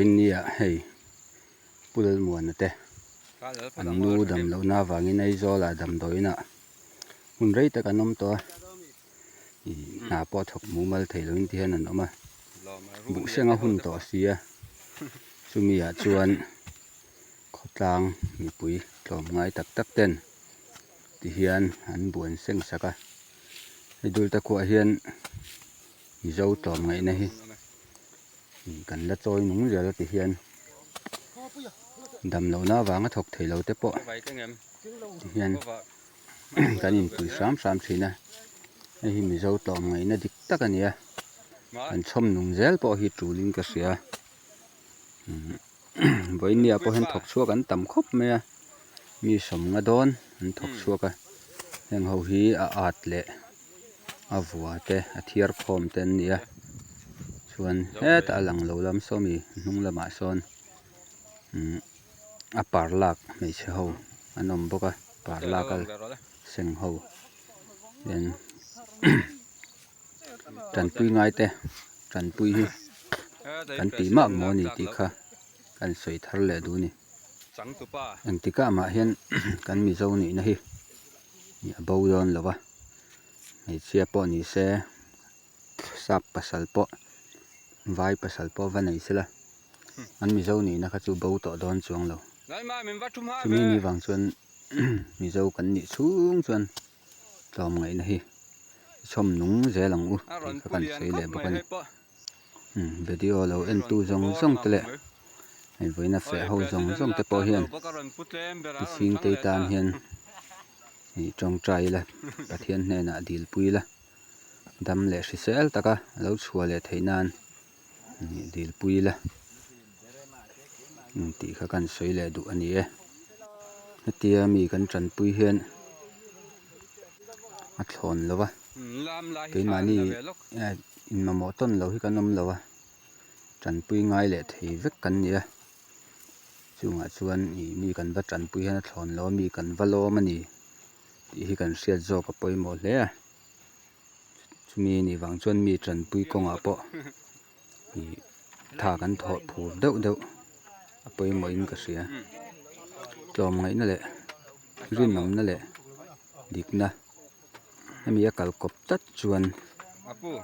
Vawiinnia hei Pu Lalmuana te an nu dam lohna avangin Aizawlah damdawiinah hun rei tak an awm tawh a, ih hna pawh thawk mumal thei loin ti hian an awm a, buhseng a hun tawh si a, chumi ah chuan khawtlang mipui tlawmngai tak tak ten ti hian an buan seng sak a, hei dul te khuah hian Mizo tlawmngaihna hi kan la chawi nung zel a ti hian dam lohna avanga thawk thei lo te pawh ti hian kan inpui hram hram thin a, hei hi Mizo tlawmngaihna dik tak a ni a, kan chhawm nung zel pawh hi tulin ka hria. Vawinia pawh hian thawk chhuak an tam khawp mai a, mi sawmnga dawn an thawk chhuak a, heng ho hi a at leh a vua te a thiar khawm te an ni a, chuan hetah a lang lo lam saw mi hnung lamah sawn umm a par lak hmeichhe ho an awm bawk a par lak a seng ho hian Tanpui ngai te tanpui hi kan tih mah maw ni tih kha kan sawi thar leh duh a ni. Engtikah mah hian kan Mizo nihna hi a bo dawn lo va, hmeichhia pawh ni se sap pasal pawh vai pasal pawh va nei sela an Mizo nihna kha chu bo tawh dawn chuang lo. Chumi ni vang chuan Mizo kan nih chhung chuan. Tlawmngaihna hi i chhawm nung zel ang u tih kha kan sawi leh bawk a ni. Video lo entu zawng zawng te leh hei vawiina feh ho zawng zawng te pawh hian tichhingtei tan hian ih tawngtai ila Pathian hnenah dilpui ila dam leh hrisel taka a lo chhuah leh theih nan. Nih dilpui ila tih kha kan sawi leh duh a ni e. Hetia mi kan tanpui hian a thlawn lo va, keimahni inmamawh tawn lo hi kan awm lo a, tanpui ngai leh thei vek kan ni a, chungah chuan ih mi kan va tanpui hian a thlawn lo a, mi kan va lawm a ni tih hi kan hriat zawk a pawimawh hle a. Chumi anih vang chuan mi tanpui kawngah pawh ih tha kan thawh phur deuh deuh a pawimawhin ka hria. Tlawmngaihna leh rinawmna leh dikna hemi a kalkawp tlat chuan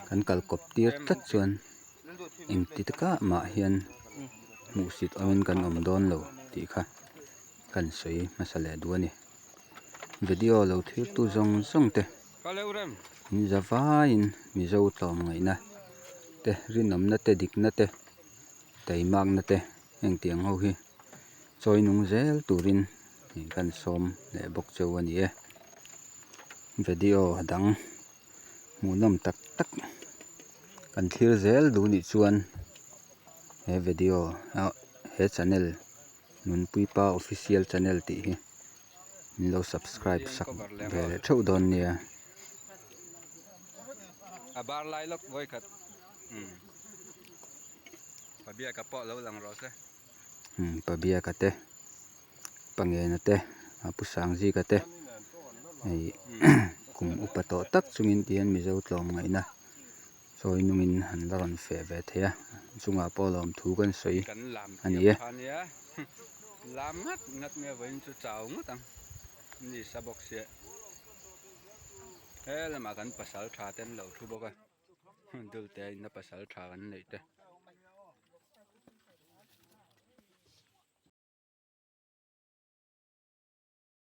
kan kalkawp tir tlat chuan engti takah mah hian hmuhsit awmin kan awm dawn lo tih kha kan sawi hmasa leh duh a ni. Video lo thirtu zawng zawng te. In zavaiin Mizo tlawmngaihna te, rinawmna te, dikna te, taimakna te hengtiang ho hi chawi nung zel turin kan sawm leh bawk cheu a ni e. Video dang hmuhnawm tak tak kan thlir zel duh nih chuan he video he channel Nunpuipa Official channel tih hi. Min lo subscribe sak ve leh theuh dawn nia. A bar lai lawk vawi khat umm Pabiaka pawh lo lang rawh se. Umm Pabiaka te Pangena te Pu Sangzika te hei kum upa tawh tak chungin tihian Mizo tlawmngaihna Sawi nungin an la rawn feh ve thei a, chungah pawh lawmthu kan sawi Kan lam a ni thiam e. kha nia lam ngat ngat nge vawiin chu chau ngawt ang ni sa bawk sia he lamah kan pasal tha te an lo thu bawk a dulte a inna pasal tha kan neih te.